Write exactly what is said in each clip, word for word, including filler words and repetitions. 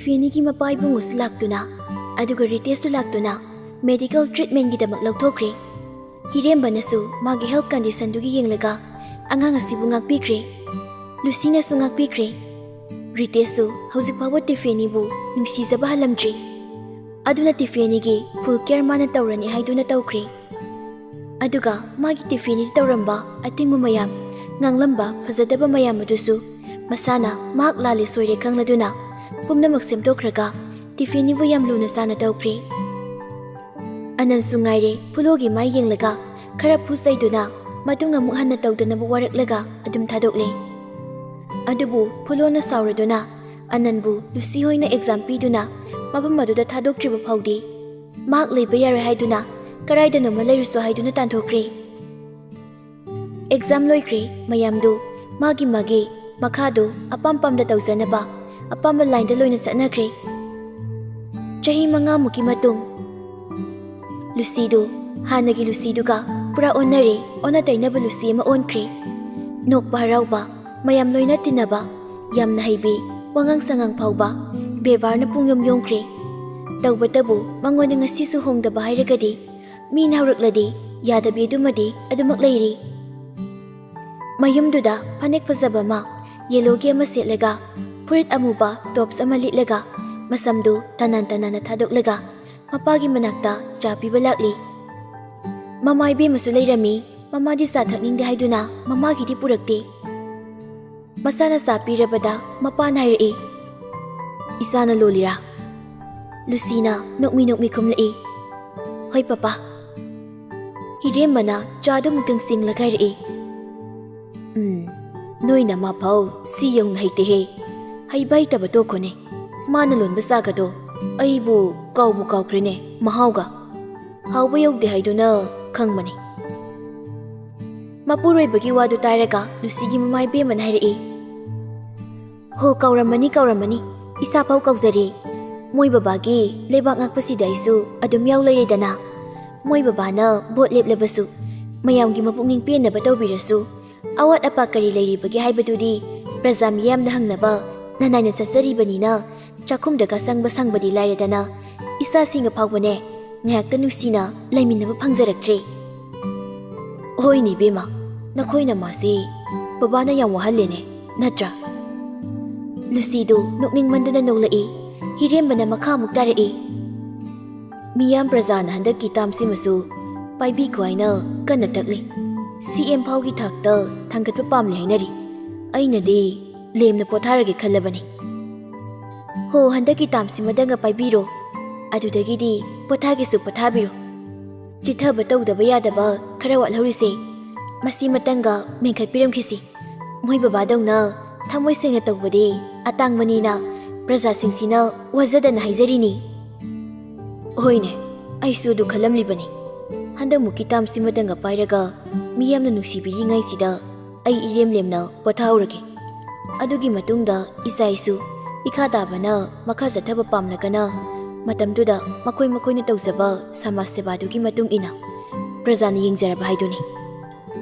ꯇꯤꯐꯦꯅꯤꯒꯤ ꯃꯄꯥ ꯏꯕꯨꯡꯉꯣꯁꯨ ꯂꯥꯛꯇꯨꯅ, ꯑꯗꯨꯒ ꯔꯤꯇꯦꯁꯁꯨ ꯂꯥꯛꯇꯨꯅ medical treatmentꯒꯤꯗꯃꯛ ꯂꯧꯊꯣꯛꯈ꯭ꯔꯦ꯫ ꯍꯤꯔꯦꯝꯕꯅꯁꯨ ꯃꯥꯒꯤ health conditionꯗꯨꯒꯤ ꯌꯦꯡꯂꯒ ꯑꯉꯥꯡ ꯑꯁꯤꯕꯨ ꯉꯥꯛꯄꯤꯈ꯭ꯔꯦ꯫ ꯂꯨꯁꯤꯅꯁꯨ ꯉꯥꯛꯄꯤꯈ꯭ꯔꯦ꯫ ꯔꯤꯇꯦꯁꯁꯨ ꯍꯧꯖꯤꯛ ꯐꯥꯎꯕ ꯇꯤꯐꯦꯅꯤꯕꯨ ꯅꯨꯡꯁꯤꯖꯕ ꯍꯜꯂꯝꯗ꯭ꯔꯤ꯫ ꯑꯗꯨꯅ ꯇꯤꯐꯦꯅꯤꯒꯤ full care ꯃꯥꯅ ꯇꯧꯔꯅꯤ ꯍꯥꯏꯗꯨꯅ ꯇꯧꯈ꯭ꯔꯦ꯫ ꯑꯗꯨꯒ ꯃꯥꯒꯤ ꯇꯤꯐꯦꯅꯤꯗ ꯇꯧꯔꯝꯕ ꯑꯊꯤꯡꯕ ꯃꯌꯥꯝ, ꯉꯥꯡꯂꯝꯕ ꯐꯖꯗꯕ ꯃꯌꯥꯝ ꯑꯗꯨꯁꯨ ꯃꯁꯥꯅ ꯃꯍꯥꯛ ꯂꯥꯜꯂꯦ ꯁꯣꯏꯔꯦ ꯈꯪꯂꯗꯨꯅ ꯄꯨꯝꯅꯃꯛ ꯁꯦꯝꯗꯣꯛꯈ꯭ꯔꯒ ꯇꯤꯐꯦꯅꯤꯕꯨ ꯌꯥꯝ ꯂꯨꯅ ꯆꯥꯟꯅ ꯇꯧꯈ꯭ꯔꯦ꯫ ꯑꯅꯟꯁꯨ ꯉꯥꯏꯔꯦ ꯐꯨꯂꯣꯒꯤ ꯃꯥꯏ ꯌꯦꯡꯂꯒ ꯈꯔ ꯐꯨ ꯆꯩꯗꯨꯅ ꯃꯇꯨꯡ ꯑꯃꯨꯛ ꯍꯟꯅ ꯇꯧꯗꯅꯕ ꯋꯥꯔꯛꯂꯒ ꯑꯗꯨꯝ ꯊꯥꯗꯣꯛꯂꯦ꯫ ꯑꯗꯨꯕꯨ ꯐꯨꯂꯣꯅ ꯁꯥꯎꯔꯗꯨꯅ ꯑꯅꯟꯕꯨ ꯂꯨꯁꯤ ꯍꯣꯏꯅ exam ꯄꯤꯗꯨꯅ ꯃꯐꯝ ꯑꯗꯨꯗ ꯊꯥꯗꯣꯛꯇ꯭ꯔꯤꯕ ꯐꯥꯎꯗꯤ ꯃꯍꯥꯛ ꯂꯩꯕ ꯌꯥꯔꯣꯏ ꯍꯥꯏꯗꯨꯅ ꯀꯗꯥꯏꯗꯅꯣꯃ ꯂꯩꯔꯨꯁꯣ ꯍꯥꯏꯗꯨꯅ ꯇꯥꯟꯊꯣꯛꯈ꯭ꯔꯦ꯫ Exam ꯂꯣꯏꯈ꯭ꯔꯦ꯫ ꯃꯌꯥꯝꯗꯨ ꯃꯥꯒꯤ ꯃꯥꯒꯤ ꯃꯈꯥꯗꯨ ꯑꯄꯥꯝ ꯄꯥꯝꯗ ꯇꯧꯖꯅꯕ ꯑꯄꯥꯝꯕ lineꯗ ꯂꯣꯏꯅ ꯆꯠꯅꯈ꯭ꯔꯦ꯫ ꯆꯍꯤ ꯃꯉꯥꯃꯨꯛꯀꯤ ꯃꯇꯨꯡ ꯂꯨꯁꯤꯗꯨ ꯍꯥꯟꯅꯒꯤ ꯂꯨꯁꯤꯗꯨꯒ ꯄꯨꯔꯥ ꯑꯣꯟꯅꯔꯦ꯫ ꯑꯣꯟꯅ ꯇꯩꯅꯕ ꯂꯨꯁꯤ ꯑꯃ ꯑꯣꯟꯈ꯭ꯔꯦ꯫ ꯅꯣꯛꯄ ꯍꯔꯥꯎꯕ, ꯃꯌꯥꯝ ꯂꯣꯏꯅ ꯇꯤꯟꯅꯕ, ꯌꯥꯝꯅ ꯍꯩꯕꯤ, ꯋꯥꯉꯥꯡ ꯁꯉꯥꯡ ꯐꯥꯎꯕ, ꯕꯦꯕꯥꯔꯅ ꯄꯨꯡ ꯌꯣꯝ ꯌꯣꯝꯈ꯭ꯔꯦ꯫ ꯇꯧꯕꯇꯕꯨ ꯃꯉꯣꯟꯗ ꯉꯁꯤꯁꯨ ꯍꯣꯡꯗꯕ ꯍꯥꯏꯔꯒꯗꯤ ꯃꯤꯅ ꯍꯧꯔꯛꯂꯗꯤ ꯌꯥꯗꯕꯤ ꯑꯗꯨꯃꯗꯤ ꯑꯗꯨꯃꯛ ꯂꯩꯔꯤ꯫ ꯃꯌꯨꯝꯗꯨꯗ ꯐꯅꯦꯛ ꯐꯖꯕ ꯑꯃ, yellowꯒꯤ ꯑꯃ ꯁꯦꯠꯂꯒ, ꯐꯨꯔꯤꯠ ꯑꯃꯨꯕ tops ꯑꯃ ꯂꯤꯠꯂꯒ, ꯃꯁꯝꯗꯨ ꯇꯅꯥꯟ ꯇꯅꯥꯟꯅ ꯊꯥꯗꯣꯛꯂꯒ ꯃꯄꯥꯒꯤ ꯃꯅꯥꯛꯇ ꯆꯥ ꯄꯤꯕ ꯂꯥꯛꯂꯤ꯫ ꯃꯃꯥ ꯏꯕꯦꯝꯃꯁꯨ ꯂꯩꯔꯝꯃꯤ꯫ ꯃꯃꯥꯗꯤ ꯆꯥ ꯊꯛꯅꯤꯡꯗꯦ ꯍꯥꯏꯗꯨꯅ ꯃꯃꯥꯒꯤꯗꯤ ꯄꯨꯔꯛꯇꯦ꯫ ꯃꯆꯥꯅ ꯆꯥ ꯄꯤꯔꯕꯗ ꯃꯄꯥꯅ ꯍꯥꯏꯔꯛꯏ, "ꯏꯆꯥꯅ ꯂꯣꯜꯂꯤꯔꯥ?" ꯂꯨꯁꯤꯅ ꯅꯣꯛꯃꯤ ꯅꯣꯛꯃꯤ ꯈꯨꯝꯂꯛꯏ, "ꯍꯣꯏ ꯄꯄꯥ"꯫ ꯍꯤꯔꯦꯝꯕꯅ ꯆꯥꯗꯨ ꯑꯃꯨꯛꯇꯪ ꯆꯤꯡꯂꯒ ꯍꯥꯏꯔꯛꯏ, "ꯎꯝ, ꯅꯣꯏ ꯅꯃꯥ ꯐꯥꯎ ꯁꯤ ꯌꯧꯅ ꯍꯩꯇꯦꯍꯦ꯫ ꯍꯩꯕ ꯍꯩꯇꯕ ꯇꯣꯛꯈꯣꯅꯦ꯫ ꯃꯥꯅ ꯂꯣꯟꯕ ꯆꯥꯒꯗꯣ ꯑꯩꯕꯨ ꯀꯥꯎꯕꯨ ꯀꯥꯎꯈ꯭ꯔꯦꯅꯦ ꯃꯍꯥꯎꯒ꯫ ꯍꯥꯎꯕ ꯌꯧꯗꯦ ꯍꯥꯏꯗꯨꯅ ꯈꯪꯕꯅꯤ"꯫ ꯃꯄꯨꯔꯣꯏꯕꯒꯤ ꯋꯥꯗꯨ ꯇꯥꯔꯒ ꯂꯨꯁꯤꯒꯤ ꯃꯃꯥ ꯏꯕꯦꯝꯃꯅ ꯍꯥꯏꯔꯛꯏ, "ꯍꯣ, ꯀꯥꯎꯔꯝꯃꯅꯤ, ꯀꯥꯎꯔꯝꯃꯅꯤ꯫ ꯏꯁꯥꯐꯥꯎ ꯀꯥꯎꯖꯔꯦ꯫ ꯃꯣꯏ ꯕꯕꯥꯒꯤ ꯂꯩꯕꯥꯛ ꯉꯥꯛꯄꯁꯤꯗ ꯑꯩꯁꯨ ꯑꯗꯨꯝ ꯌꯥꯎ ꯂꯩꯔꯦꯗꯅ꯫ ꯃꯣꯏ ꯕꯕꯥꯅ ꯚꯣꯠ ꯂꯦꯞꯂꯕꯁꯨ, ꯃꯌꯥꯝꯒꯤ ꯃꯄꯨꯛꯅꯤꯡ ꯄꯦꯟꯅꯕ ꯇꯧꯕꯤꯔꯁꯨ, ꯑꯋꯥꯠ ꯑꯄꯥ ꯀꯔꯤ ꯂꯩꯔꯤꯕꯒꯦ ꯍꯥꯏꯕꯗꯨꯗꯤ ꯄ꯭ꯔꯖꯥ ꯃꯤꯌꯥꯝꯗ ꯍꯪꯅꯕ ꯅꯅꯥꯏꯅ ꯆꯠꯆꯔꯤꯕꯅꯤꯅ, ꯆꯥꯛꯈꯨꯝꯗꯒ ꯆꯪꯕ ꯁꯪꯕꯗꯤ ꯂꯥꯏꯔꯗꯅ, ꯏꯆꯥꯁꯤꯡꯒ ꯐꯥꯎꯕꯅꯦ ꯉꯥꯏꯍꯥꯛꯇ ꯅꯨꯡꯁꯤꯅ ꯂꯩꯃꯤꯟꯅꯕ ꯐꯪꯖꯔꯛꯇ꯭ꯔꯦ꯫ ꯍꯣꯏꯅꯦ ꯏꯕꯦꯝꯃ, ꯅꯈꯣꯏꯅ ꯃꯥꯁꯤ ꯕꯕꯥꯅ ꯌꯥꯝ ꯋꯥꯍꯜꯂꯦꯅꯦ, ꯅꯠꯇ꯭ꯔꯥ? ꯂꯨꯁꯤꯗꯨ ꯅꯣꯛꯅꯤꯡꯃꯟꯗꯨꯅ ꯅꯣꯛꯂꯛꯏ꯫ ꯍꯤꯔꯦꯝꯕꯅ ꯃꯈꯥ ꯑꯃꯨꯛ ꯇꯥꯔꯛꯏ꯫ ꯃꯤꯌꯥꯝ ꯄ꯭ꯔꯖꯥꯅ ꯍꯟꯗꯛꯀꯤ ꯇꯥꯝꯁꯤꯃꯁꯨ ꯄꯥꯏꯕꯤꯈꯣ ꯍꯥꯏꯅ ꯀꯟꯅ ꯇꯛꯂꯤ꯫ ꯁꯤ ꯑꯦꯝ ꯐꯥꯎꯒꯤ ꯊꯥꯛꯇ ꯊꯥꯡꯒꯠꯄ ꯄꯥꯝꯂꯦ ꯍꯥꯏꯅꯔꯤ꯫ ꯑꯩꯅꯗꯤ ꯂꯦꯝꯅ ꯄꯣꯊꯥꯔꯒꯦ ꯈꯜꯂꯕꯅꯤ꯫ ꯍꯣ, ꯍꯟꯗꯛꯀꯤ ꯇꯥꯝꯁꯤꯃꯗꯪꯒ ꯄꯥꯏꯕꯤꯔꯣ꯫ ꯑꯗꯨꯗꯒꯤꯗꯤ ꯄꯣꯊꯥꯒꯦꯁꯨ ꯄꯣꯊꯥꯕꯤꯔꯣ꯫ ꯆꯤꯊꯕ ꯇꯧꯗꯕ ꯌꯥꯗꯕ ꯈꯔ ꯋꯥꯠꯍꯧꯔꯤꯁꯦ, ꯃꯁꯤꯃꯇꯪꯒ ꯃꯦꯟꯈꯠꯄꯤꯔꯝꯈꯤꯁꯤ꯫ ꯃꯣꯏ ꯕꯕꯥꯗꯧꯅ ꯊꯃꯣꯏ ꯁꯦꯡꯅ ꯇꯧꯕꯗꯤ ꯑꯇꯥꯡꯕꯅꯤꯅ ꯄ꯭ꯔꯖꯥꯁꯤꯡꯁꯤꯅ ꯋꯥꯖꯗꯅ ꯍꯥꯏꯖꯔꯤꯅꯤ꯫ ꯍꯣꯏꯅꯦ, ꯑꯩꯁꯨ ꯑꯗꯨ ꯈꯜꯂꯝꯂꯤꯕꯅꯤ꯫ ꯍꯟꯗꯛꯃꯨꯛꯀꯤ ꯇꯥꯝꯁꯤꯃꯇꯪꯒ ꯄꯥꯏꯔꯒ ꯃꯤꯌꯥꯝꯅ ꯅꯨꯡꯁꯤꯕꯤꯔꯤꯉꯩꯁꯤꯗ ꯑꯩ ꯏꯔꯦꯝ ꯂꯦꯝꯅ ꯄꯣꯊꯥꯍꯧꯔꯒꯦ꯫ ꯑꯗꯨꯒꯤ ꯃꯇꯨꯡꯗ ꯏꯆꯥ ꯏꯁꯨ ꯏꯈꯥ ꯇꯥꯕꯅ ꯃꯈꯥ ꯆꯠꯊꯕ ꯄꯥꯝꯂꯒꯅ ꯃꯇꯝꯗꯨꯗ ꯃꯈꯣꯏ ꯃꯈꯣꯏꯅ ꯇꯧꯖꯕ ꯁꯃꯥꯖ ꯁꯦꯕꯥꯗꯨꯒꯤ ꯃꯇꯨꯡ ꯏꯟꯅ ꯄ꯭ꯔꯖꯥꯅ ꯌꯦꯡꯖꯔꯕ ꯍꯥꯏꯗꯨꯅꯤ꯫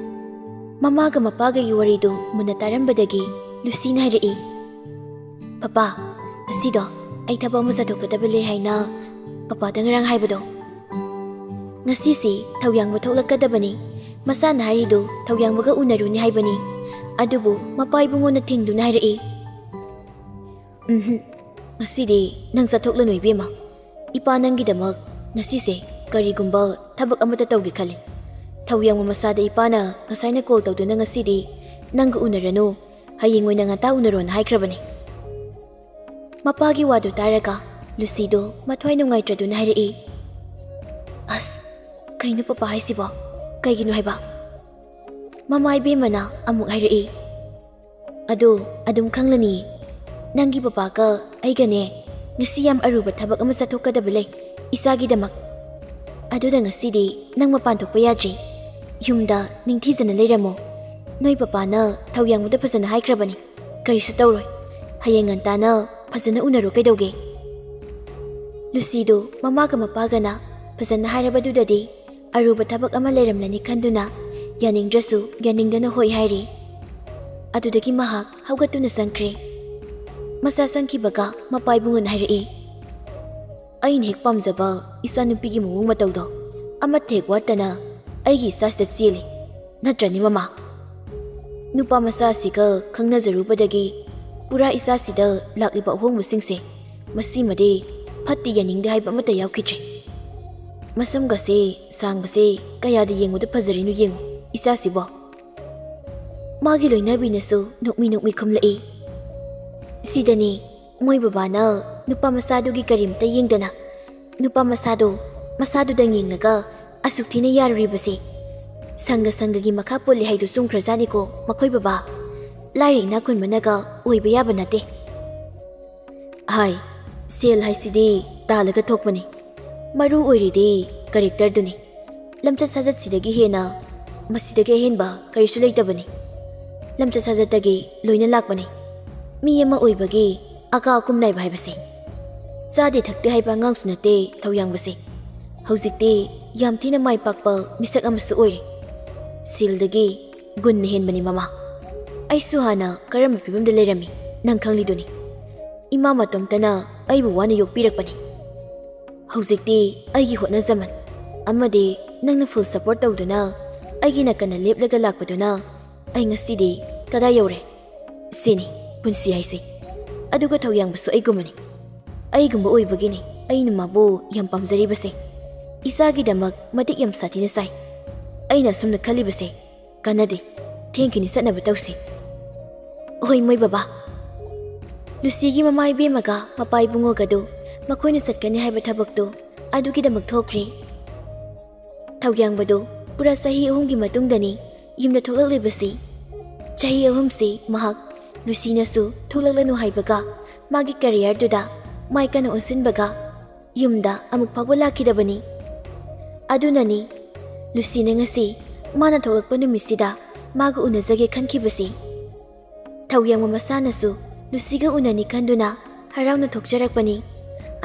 ꯃꯃꯥꯒ ꯃꯄꯥꯒꯒꯤ ꯋꯥꯔꯤꯗꯨ ꯃꯨꯟꯅ ꯇꯥꯔꯝꯕꯗꯒꯤ ꯂꯨꯁꯤꯅ ꯍꯥꯏꯔꯛꯏ, "ꯄꯄꯥ, ꯉꯁꯤꯗꯣ ꯑꯩ ꯊꯕꯛ ꯑꯃ ꯆꯠꯊꯣꯛꯀꯗꯕ ꯂꯩ ꯍꯥꯏꯅ ꯄꯄꯥꯗ ꯉꯔꯥꯡ ꯍꯥꯏꯕꯗꯣ, ꯉꯁꯤꯁꯤ ꯊꯧꯌꯥꯡꯕ ꯊꯣꯛꯂꯛꯀꯗꯕꯅꯤ, ꯃꯁꯥꯅ ꯍꯥꯏꯔꯤꯗꯨ ꯊꯧꯌꯥꯡꯕꯒ ꯎꯅꯔꯨꯅꯤ ꯍꯥꯏꯕꯅꯤ꯫ ꯑꯗꯨꯕꯨ ꯃꯄꯥ ꯏꯕꯨꯡꯉꯣꯅ ꯊꯤꯡꯗꯨꯅ ꯍꯥꯏꯔꯛꯏ꯫" "ꯎꯝꯍꯨꯝ, ꯉꯁꯤꯗꯤ ꯅꯪ ꯆꯠꯊꯣꯛꯂꯅꯨ ꯏꯕꯦꯝꯃ꯫ ꯏꯄꯥ ꯅꯪꯒꯤꯗꯃꯛ ꯉꯁꯤꯁꯦ ꯀꯔꯤꯒꯨꯝꯕ ꯊꯕꯛ ꯑꯃꯠꯇ ꯇꯧꯒꯦ ꯈꯜꯂꯤ꯫ ꯊꯧꯌꯥꯡꯕ ꯃꯁꯥꯗ ꯏꯄꯥꯅ ꯉꯁꯥꯏꯅ ꯀꯣꯜ ꯇꯧꯗꯨꯅ ꯉꯁꯤꯗꯤ ꯅꯪꯒ ꯎꯅꯔꯅꯨ, ꯍꯌꯦꯡ ꯑꯣꯏꯅ ꯉꯟꯇꯥ ꯎꯅꯔꯣꯅ ꯍꯥꯏꯈ꯭ꯔꯕꯅꯤ꯫" ꯃꯄꯥꯒꯤ ꯋꯥꯗꯨ ꯇꯥꯔꯒ ꯂꯨꯁꯤꯗꯣ ꯃꯊ꯭ꯋꯥꯏ ꯅꯨꯡꯉꯥꯏꯇ꯭ꯔꯗꯨꯅ ꯍꯥꯏꯔꯛꯏ, "ꯑꯁ, ꯀꯩꯅꯣ ꯄꯄꯥ ꯍꯥꯏꯁꯤꯕꯣ? ꯀꯩꯒꯤꯅꯣ ꯍꯥꯏꯕ?" ꯃꯃꯥ ꯏꯕꯦꯝꯃꯅ ꯑꯃꯨꯛ ꯍꯥꯏꯔꯛꯏ, "ꯑꯗꯣ ꯑꯗꯨꯝ ꯈꯪꯂꯅꯤ꯫ ꯅꯪꯒꯤ ꯄꯄꯥꯒ ꯑꯩꯒꯅꯦ ꯉꯁꯤ ꯌꯥꯝ ꯑꯔꯨꯕ ꯊꯕꯛ ꯑꯃ ꯆꯠꯊꯣꯛꯀꯗꯕ ꯂꯩ ꯏꯆꯥꯒꯤꯗꯃꯛ꯫ ꯑꯗꯨꯅ ꯉꯁꯤꯗꯤ ꯅꯪ ꯃꯄꯥꯟ ꯊꯣꯛꯄ ꯌꯥꯗ꯭ꯔꯤ꯫ ꯌꯨꯝꯗ ꯅꯤꯡꯊꯤꯖꯅ ꯂꯩꯔꯝꯃꯣ꯫ ꯅꯣꯏ ꯄꯄꯥꯅ ꯊꯧꯌꯥꯡꯕꯗ ꯐꯖꯅ ꯍꯥꯏꯈ꯭ꯔꯕꯅꯤ꯫ ꯀꯔꯤꯁꯨ ꯇꯧꯔꯣꯏ꯫ ꯍꯌꯦꯡ ꯉꯟꯇꯥꯅ ꯐꯖꯅ ꯎꯅꯔꯣ ꯀꯩꯗꯧꯒꯦ?" ꯂꯨꯁꯤꯗꯨ ꯃꯃꯥꯒ ꯃꯄꯥꯒꯅ ꯐꯖꯅ ꯍꯥꯏꯔꯕꯗꯨꯗꯗꯤ ꯑꯔꯨꯕ ꯊꯕꯛ ꯑꯃ ꯂꯩꯔꯝꯂꯅꯤ ꯈꯟꯗꯨꯅ ꯌꯥꯅꯤꯡꯗ꯭ꯔꯁꯨ ꯌꯥꯅꯤꯡꯗꯅ ꯍꯣꯏ ꯍꯥꯏꯔꯦ꯫ ꯑꯗꯨꯗꯒꯤ ꯃꯍꯥꯛ ꯍꯧꯒꯠꯇꯨꯅ ꯆꯪꯈ꯭ꯔꯦ꯫ ꯃꯁꯥ ꯁꯪꯈꯤꯕꯒ ꯃꯄꯥ ꯏꯕꯨꯡꯉꯣꯅ ꯍꯥꯏꯔꯛꯏ, "ꯑꯩꯅ ꯍꯦꯛ ꯄꯥꯝꯖꯕ ꯏꯆꯥꯅꯨꯄꯤꯒꯤ ꯃꯑꯣꯡ ꯃꯇꯧꯗꯣ ꯑꯃꯠꯇ ꯍꯦꯛ ꯋꯥꯠꯇꯅ ꯑꯩꯒꯤ ꯏꯆꯥꯁꯤꯗ ꯆꯦꯜꯂꯤ꯫ ꯅꯠꯇ꯭ꯔꯅꯤ ꯃꯃꯥ?" ꯅꯨꯄꯥ ꯃꯆꯥꯁꯤꯒ ꯈꯪꯅꯖꯔꯨꯕꯗꯒꯤ ꯄꯨꯔꯥ ꯏꯆꯥꯁꯤꯗ ꯂꯥꯛꯂꯤꯕ ꯑꯍꯣꯡꯕꯁꯤꯡꯁꯦ ꯃꯁꯤꯃꯗꯤ ꯐꯠꯇꯦ ꯌꯥꯅꯤꯡꯗꯦ ꯍꯥꯏꯕ ꯑꯃꯠꯇ ꯌꯥꯎꯈꯤꯗ꯭ꯔꯦ꯫ ꯃꯁꯝꯒꯁꯦ ꯁꯥꯡꯕꯁꯦ ꯀꯌꯥꯗ ꯌꯦꯡꯕꯗ ꯐꯖꯔꯤꯅꯣ ꯌꯦꯡꯉꯨ ꯏꯆꯥꯁꯤꯕꯣ꯫ ꯃꯥꯒꯤ ꯂꯣꯏꯅꯕꯤꯅꯁꯨ ꯅꯣꯛꯃꯤ ꯅꯣꯛꯃꯤ ꯈꯨꯝꯂꯛꯏ꯫ ꯁꯤꯗꯅꯤ ꯃꯣꯏ ꯕꯕꯥꯅ ꯅꯨꯄꯥ ꯃꯆꯥꯗꯨꯒꯤ ꯀꯔꯤꯝꯇ ꯌꯦꯡꯗꯅ ꯅꯨꯄꯥ ꯃꯆꯥꯗꯣ ꯃꯁꯥꯗꯨꯗꯪ ꯌꯦꯡꯂꯒ ꯑꯁꯨꯛ ꯊꯤꯅ ꯌꯥꯔꯨꯔꯤꯕꯁꯦ꯫ ꯁꯪꯒ ꯁꯪꯒꯒꯤ ꯃꯈꯥ ꯄꯣꯜꯂꯤ ꯍꯥꯏꯗꯨ ꯆꯨꯝꯈ꯭ꯔꯖꯥꯠꯅꯤꯀꯣ ꯃꯈꯣꯏ ꯕꯕꯥ꯫ ꯂꯥꯏꯔ ꯏꯅꯥꯛ ꯈꯨꯟꯕꯅꯒ ꯑꯣꯏꯕ ꯌꯥꯕ ꯅꯠꯇꯦ꯫ ꯍꯥꯏ, ꯁꯦꯜ ꯍꯥꯏꯁꯤꯗꯤ ꯇꯥꯜꯂꯒ ꯊꯣꯛꯄꯅꯤ꯫ ꯃꯔꯨ ꯑꯣꯏꯔꯤꯗꯤ ꯀꯦꯔꯦꯛꯇꯔꯗꯨꯅꯤ꯫ ꯂꯝꯆꯠ ꯁꯥꯖꯠꯁꯤꯗꯒꯤ ꯍꯦꯟꯅ ꯃꯁꯤꯗꯒꯤ ꯑꯍꯦꯟꯕ ꯀꯔꯤꯁꯨ ꯂꯩꯇꯕꯅꯤ꯫ ꯂꯝꯆꯠ ꯁꯥꯖꯠꯇꯒꯤ ꯂꯣꯏꯅ ꯂꯥꯛꯄꯅꯤ꯫ ꯃꯤ ꯑꯃ ꯑꯣꯏꯕꯒꯤ ꯑꯀꯥ ꯑꯀꯨꯝ ꯅꯥꯏꯕ ꯍꯥꯏꯕꯁꯦ꯫ ꯆꯥꯗꯦ ꯊꯛꯇꯦ ꯍꯥꯏꯕ ꯑꯉꯥꯡꯁꯨ ꯅꯠꯇꯦ ꯊꯧꯌꯥꯡꯕꯁꯦ꯫ ꯍꯧꯖꯤꯛꯇꯤ ꯌꯥꯝ ꯊꯤꯅ ꯃꯥꯏ ꯄꯥꯛꯄ ꯃꯤꯁꯛ ꯑꯃꯁꯨ ꯑꯣꯏꯔꯦ꯫ ꯁꯦꯜꯗꯒꯤ ꯒꯨꯟꯅ ꯍꯦꯟꯕꯅꯤ ꯃꯃꯥ꯫ ꯑꯩꯁꯨ ꯍꯥꯟꯅ ꯀꯔꯝꯕ ꯐꯤꯕꯝꯗ ꯂꯩꯔꯝꯃꯤ ꯅꯪ ꯈꯪꯂꯤꯗꯨꯅꯤ꯫ ꯏꯃꯥ ꯃꯇꯣꯝꯇꯅ ꯑꯩꯕꯨ ꯋꯥꯅ ꯌꯣꯛꯄꯤꯔꯛꯄꯅꯤ꯫ ꯍꯧꯖꯤꯛꯇꯤ ꯑꯩꯒꯤ ꯍꯣꯠꯅꯖꯃꯟ ꯑꯃꯗꯤ ꯅꯪꯅ full support ꯇꯧꯗꯨꯅ ꯑꯩꯒꯤ ꯅꯥꯀꯟꯗ ꯂꯦꯞꯂꯒ ꯂꯥꯛꯄꯗꯨꯅ ꯑꯩ ꯉꯁꯤꯗꯤ ꯀꯗꯥꯏ ꯌꯧꯔꯦ? ꯁꯤꯅꯤ ꯄꯨꯟꯁꯤ ꯍꯥꯏꯁꯦ꯫ ꯑꯗꯨꯒ ꯊꯧꯌꯥꯡꯕꯁꯨ ꯑꯩꯒꯨꯝꯕꯅꯤ꯫ ꯑꯩꯒꯨꯝꯕ ꯑꯣꯏꯕꯒꯤꯅꯤ ꯑꯩꯅ ꯃꯥꯕꯨ ꯌꯥꯝ ꯄꯥꯝꯖꯔꯤꯕꯁꯦ꯫ ꯏꯆꯥꯒꯤꯗꯃꯛ ꯃꯇꯤꯛ ꯌꯥꯝ ꯁꯥꯊꯤꯅ ꯆꯥꯏ꯫ ꯑꯩꯅ ꯑꯁꯨꯝꯅ ꯈꯜꯂꯤꯕꯁꯦ ꯀꯥꯟꯅꯗꯦ꯫ ꯊꯦꯡꯈꯤꯅꯤ, ꯆꯠꯅꯕ ꯇꯧꯁꯤ꯫ ꯍꯣꯏ ꯃꯣꯏ ꯕꯕꯥ꯫ ꯂꯨꯁꯤꯒꯤ ꯃꯃꯥ ꯏꯕꯦꯝꯃꯒ ꯃꯄꯥ ꯏꯕꯨꯡꯉꯣꯒꯗꯨ ꯃꯈꯣꯏꯅ ꯆꯠꯀꯅꯤ ꯍꯥꯏꯕ ꯊꯕꯛꯇꯨ ꯑꯗꯨꯒꯤꯗꯃꯛ ꯊꯣꯛꯈ꯭ꯔꯦ꯫ ꯊꯧꯌꯥꯡꯕꯗꯨ ꯄꯨꯔꯥ ꯆꯍꯤ ꯑꯍꯨꯝꯒꯤ ꯃꯇꯨꯡꯗꯅꯤ ꯌꯨꯝꯗ ꯊꯣꯛꯂꯛꯂꯤꯕꯁꯤ꯫ ꯆꯍꯤ ꯑꯍꯨꯝꯁꯤ ꯃꯍꯥꯛ ꯂꯨꯁꯤꯅꯁꯨ ꯊꯣꯛꯂꯛꯂꯅꯨ ꯍꯥꯏꯕꯒ ꯃꯥꯒꯤ careerꯗꯨꯗ ꯃꯥꯏ ꯀꯟꯅ ꯑꯣꯟꯁꯤꯟꯕꯒ ꯌꯨꯝꯗ ꯑꯃꯨꯛ ꯐꯥꯎꯕ ꯂꯥꯛꯈꯤꯗꯕꯅꯤ꯫ ꯑꯗꯨꯅꯅꯤ ꯂꯨꯁꯤꯅ ꯉꯁꯤ ꯃꯥꯅ ꯊꯣꯛꯂꯛꯄ ꯅꯨꯃꯤꯠꯁꯤꯗ ꯃꯥꯒ ꯎꯅꯖꯒꯦ ꯈꯟꯈꯤꯕꯁꯤ꯫ ꯊꯧꯌꯥꯡꯕ ꯃꯁꯥꯅꯁꯨ ꯂꯨꯁꯤꯒ ꯎꯅꯅꯤ ꯈꯟꯗꯨꯅ ꯍꯔꯥꯎꯅ ꯊꯣꯛꯆꯔꯛꯄꯅꯤ꯫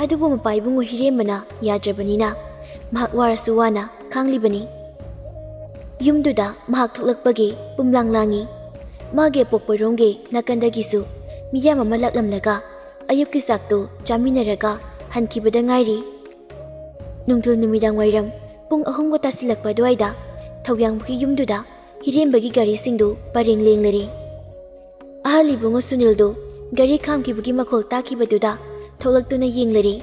ꯑꯗꯨꯕꯨ ꯃꯄꯥ ꯏꯕꯨꯡꯉꯣ ꯍꯤꯔꯦꯝꯕꯅ ꯌꯥꯗ꯭ꯔꯕꯅꯤꯅ ꯃꯍꯥꯛ ꯋꯥꯔꯁꯨ ꯋꯥꯅ ꯈꯥꯡꯂꯤꯕꯅꯤ꯫ ꯌꯨꯝꯗꯨꯗ ꯃꯍꯥꯛ ꯊꯣꯛꯂꯛꯄꯒꯤ ꯄꯨꯝꯂꯥꯡ ꯂꯥꯡꯉꯤ꯫ ꯃꯥꯒꯤ ꯑꯄꯣꯛꯄꯔꯣꯝꯒꯤ ꯅꯥꯀꯟꯗꯒꯤꯁꯨ ꯃꯤꯌꯥꯝ ꯑꯃ ꯂꯥꯛꯂꯝꯂꯒ ꯑꯌꯨꯛꯀꯤ ꯆꯥꯛꯇꯨ ꯆꯥꯃꯤꯟꯅꯔꯒ ꯍꯟꯈꯤꯕꯗ ꯉꯥꯏꯔꯤ꯫ ꯅꯨꯡꯊꯤꯜ ꯅꯨꯃꯤꯗꯥꯡ ꯋꯥꯏꯔꯝ ꯄꯨꯡ ꯑꯍꯨꯝꯒ ꯇꯥꯁꯤꯜꯂꯛꯄ ꯑꯗꯨꯋꯥꯏꯗ ꯊꯧꯌꯥꯡꯕꯒꯤ ꯌꯨꯝꯗꯨꯗ ꯍꯤꯔꯦꯝꯕꯒꯤ ꯒꯥꯔꯤꯁꯤꯡꯗꯨ ꯄꯔꯦꯡ ꯂꯦꯡꯂꯔꯦ꯫ ꯑꯍꯜ ꯏꯕꯨꯡꯉꯣ ꯁꯨꯅꯤꯜꯗꯨ ꯒꯥꯔꯤ ꯈꯥꯝꯈꯤꯕꯒꯤ ꯃꯈꯣꯜ ꯇꯥꯈꯤꯕꯗꯨꯗ ꯊꯣꯛꯂꯛꯇꯨꯅ ꯌꯦꯡꯂꯔꯦ꯫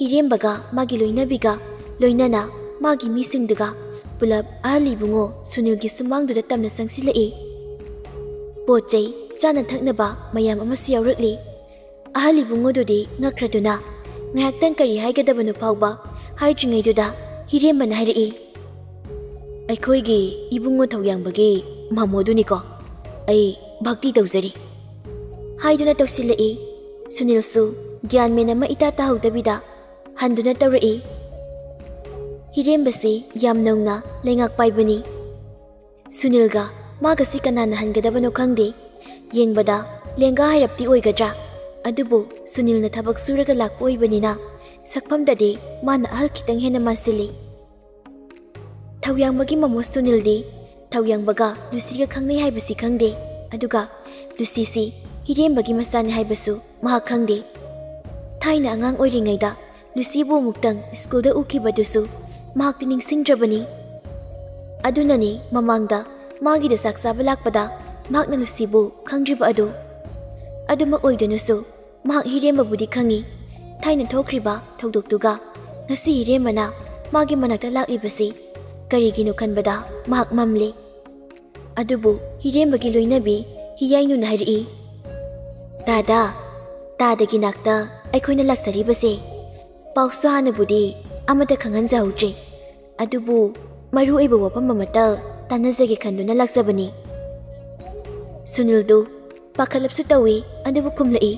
ꯍꯤꯔꯦꯝꯕꯒ ꯃꯥꯒꯤ ꯂꯣꯏꯅꯕꯤꯒ ꯂꯣꯏꯅꯅ ꯃꯥꯒꯤ ꯃꯤꯁꯤꯡꯗꯨꯒ ꯄꯨꯂꯞ ꯑꯍꯜ ꯏꯕꯨꯡꯉꯣ ꯁꯨꯅꯤꯜꯒꯤ ꯁꯨꯃꯥꯡꯗꯨꯗ ꯇꯝꯅ ꯆꯪꯁꯤꯜꯂꯛꯏ꯫ ꯄꯣꯠ ꯆꯩ, ꯆꯥꯅ ꯊꯛꯅꯕ ꯃꯌꯥꯝ ꯑꯃꯁꯨ ꯌꯥꯎꯔꯛꯂꯤ꯫ ꯑꯍꯜ ꯏꯕꯨꯡꯉꯣꯗꯨꯗꯤ ꯉꯛꯈ꯭ꯔꯗꯨꯅ ꯉꯥꯏꯍꯥꯛꯇꯪ ꯀꯔꯤ ꯍꯥꯏꯒꯗꯕꯅꯣ ꯐꯥꯎꯕ ꯍꯥꯏꯗ꯭ꯔꯤꯉꯩꯗꯨꯗ ꯍꯤꯔꯦꯝꯕꯅ ꯍꯥꯏꯔꯛꯏ, "ꯑꯩꯈꯣꯏꯒꯤ ꯏꯕꯨꯡꯉꯣ ꯊꯧꯌꯥꯡꯕꯒꯤ ꯃꯃꯣꯗꯨꯅꯤꯀꯣ꯫ ꯑꯩ ꯚꯛꯇꯤ ꯇꯧꯖꯔꯤ," ꯍꯥꯏꯗꯨꯅ ꯇꯧꯁꯤꯜꯂꯛꯏ꯫ ꯁꯨꯅꯤꯜꯁꯨ ꯒ꯭ꯌꯥꯟ ꯃꯦꯟ ꯑꯃ ꯏꯇꯥ ꯇꯥꯍꯧꯗꯕꯤꯗ ꯍꯟꯗꯨꯅ ꯇꯧꯔꯛꯏ꯫ ꯍꯤꯔꯦꯝꯕꯁꯤ ꯌꯥꯝ ꯅꯧꯅ ꯂꯩꯉꯥꯛ ꯄꯥꯏꯕꯅꯤ꯫ ꯁꯨꯅꯤꯜꯒ ꯃꯥꯒꯁꯤ ꯀꯅꯥꯅ ꯍꯟꯒꯗꯕꯅꯣ ꯈꯪꯗꯦ꯫ ꯌꯦꯡꯕꯗ ꯂꯦꯡꯒꯥ ꯍꯥꯏꯔꯞꯇꯤ ꯑꯣꯏꯒꯗ꯭ꯔꯥ? ꯑꯗꯨꯕꯨ ꯁꯨꯅꯤꯜꯅ ꯊꯕꯛ ꯁꯨꯔꯒ ꯂꯥꯛꯄ ꯑꯣꯏꯕꯅꯤꯅ ꯁꯛꯐꯝꯗꯗꯤ ꯃꯥꯅ ꯑꯍꯜ ꯈꯤꯇꯪ ꯍꯦꯟꯅ ꯃꯥꯟꯁꯤꯜꯂꯤ꯫ ꯊꯧꯌꯥꯡꯕꯒꯤ ꯃꯃꯣ ꯁꯨꯅꯤꯜꯗꯤ ꯊꯧꯌꯥꯡꯕꯒ ꯂꯨꯁꯤꯒ ꯈꯪꯅꯩ ꯍꯥꯏꯕꯁꯤ ꯈꯪꯗꯦ꯫ ꯑꯗꯨꯒ ꯂꯨꯁꯤꯁꯤ ꯍꯤꯔꯦꯝꯕꯒꯤ ꯃꯆꯥꯅꯤ ꯍꯥꯏꯕꯁꯨ ꯃꯍꯥꯛ ꯈꯪꯗꯦ꯫ ꯊꯥꯏꯅ ꯑꯉꯥꯡ ꯑꯣꯏꯔꯤꯉꯩꯗ ꯂꯨꯁꯤꯕꯨ ꯑꯃꯨꯛꯇꯪ ꯁ꯭ꯀꯨꯜꯗ ꯎꯈꯤꯕꯗꯨꯁꯨ ꯃꯍꯥꯛꯇꯤ ꯅꯤꯡꯁꯤꯡꯗ꯭ꯔꯕꯅꯤ꯫ ꯑꯗꯨꯅꯅꯤ ꯃꯃꯥꯡꯗ ꯃꯥꯒꯤꯗ ꯆꯥꯛ ꯆꯥꯕ ꯂꯥꯛꯄꯗ ꯃꯍꯥꯛꯅ ꯂꯨꯁꯤꯕꯨ ꯈꯪꯗ꯭ꯔꯤꯕ ꯑꯗꯨ꯫ ꯑꯗꯨꯃꯛ ꯑꯣꯏꯗꯨꯅꯁꯨ ꯃꯍꯥꯛ ꯍꯤꯔꯦꯝꯕꯕꯨꯗꯤ ꯈꯪꯏ꯫ ꯊꯥꯏꯅ ꯊꯣꯛꯈ꯭ꯔꯤꯕ ꯊꯧꯗꯣꯛꯇꯨꯒ ꯉꯁꯤ ꯍꯤꯔꯦꯝꯕꯅ ꯃꯥꯒꯤ ꯃꯅꯥꯛꯇ ꯂꯥꯛꯂꯤꯕꯁꯤ ꯀꯔꯤꯒꯤꯅꯣ ꯈꯟꯕꯗ ꯃꯍꯥꯛ ꯃꯝꯂꯤ꯫ ꯑꯗꯨꯕꯨ ꯍꯤꯔꯦꯝꯕꯒꯤ ꯂꯣꯏꯅꯕꯤ ꯍꯤꯌꯥꯏꯅꯨꯅ ꯍꯥꯏꯔꯛꯏ, "ꯇꯥꯗ, ꯇꯥꯗꯒꯤ ꯅꯥꯛꯇ ꯑꯩꯈꯣꯏꯅ ꯂꯥꯛꯆꯔꯤꯕꯁꯦ ꯄꯥꯎꯁꯨ ꯍꯥꯟꯅꯕꯨꯗꯤ ꯑꯃꯠꯇ ꯈꯪꯍꯟꯖꯍꯧꯗ꯭ꯔꯦ꯫ ꯑꯗꯨꯕꯨ ꯃꯔꯨ ꯑꯣꯏꯕ ꯋꯥꯐꯝ ꯑꯃꯇ ꯇꯥꯟꯅꯖꯒꯦ ꯈꯟꯗꯨꯅ ꯂꯥꯛꯆꯕꯅꯤ꯫" ꯁꯨꯅꯤꯜꯗꯨ ꯄꯥꯈꯠꯂꯞꯁꯨ ꯇꯧꯏ, ꯑꯗꯨꯕꯨ ꯈꯨꯝꯂꯛꯏ,